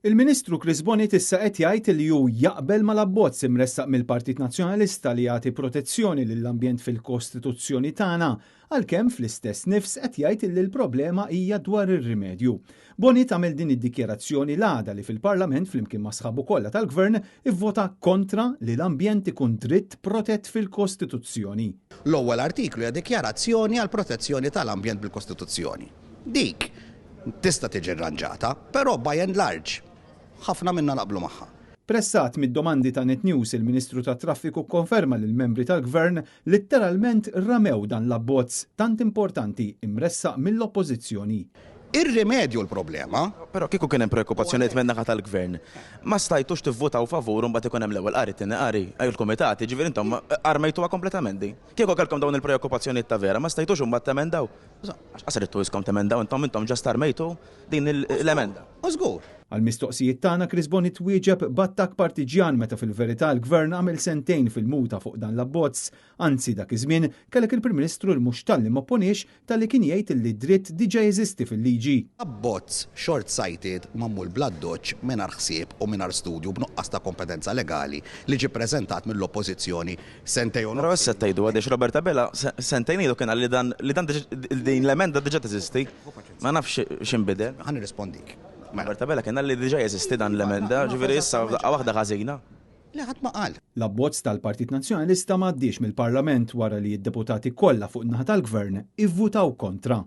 Il-Ministru Chris Bonnitt issa qed jgħid li hu jaqbel mal-abbozz imressaq mill-Partit Nazzjonalista li jagħti protezzjoni lill-ambjent fil-Kostituzzjoni tagħna, għalkemm fl-istess nifs qed jgħid li l-problema hija dwar ir-rimedju. Bonnitt għamel din id-dikjarazzjoni l-għada li fil-Parlament flimkien ma' sħabu kollha tal-Gvern ivvota kontra li l-ambjent ikun dritt protett fil-Kostituzzjoni. L-ewwel artiklu hija dikjarazzjoni għall-protezzjoni tal-ambjent bil-Kostituzzjoni. Dik tista' tiġi rranġata, però by and large ħafna minna naqblu magħha. Pressat mid-domandi ta' Net News, il-Ministru tat-Traffiku kkonferma li l-membri tal-Gvern litteralment ramew dan l-abbozz tant importanti imressaq mill-Oppożizzjoni. Ir-rimedju l-problema. Però kieku kien hemm preokkupazzjonijiet min-naħa tal-Gvern, ma stajtux tivvutaw favur u mbagħad ikun hemm l-ewwel qari, t-tieni qari, il-kumitati, jiġifieri intom armejtuha kompletament din. Kieku kellkom dawn il-preokkupazzjonijiet ta' vera, ma stajtux imbagħad temendaw? Għax qas ridtu iskom temendaw intom, intom ġast armejtu din l-emenda. U żgur. Għall-mistoqsijiet tagħna Chris Bonnitt wieġeb b'attakk partiġġjan meta fil-verità l-Gvern għamel sentejn fil-muta fuq dan l-abbozz. Anzi dak iż-żmien kellek il-Prim Ministru li mhux talli m'opponiex talli kien jgħid li d-dritt diġà jeżisti fil-liġi. Abbozz short-sighted magħmul bl-addoċċ mingħajr ħsieb u mingħajr studju b'nuqqas ta' kompetenza legali li ġie ppreżentat mill-Oppożizzjoni Sentejn u Però issa qed tgħidu għaliex Robert Abela sentejn ilu kien qal li dan li dan din l-emenda diġà teżisti. Ma nafx x'inbidel. Ħa nirrispondik. Mela. Robert Abela kien qal li diġà jeżisti dan l-emenda, ġifieri issa f'daqqa waħda ħażina. Le ħadd ma qal. L-abbozz tal-Partit Nazzjonalista m'għaddiex mill-Parlament wara li d-deputati kollha fuq in-naħa tal-Gvern ivvutaw kontra.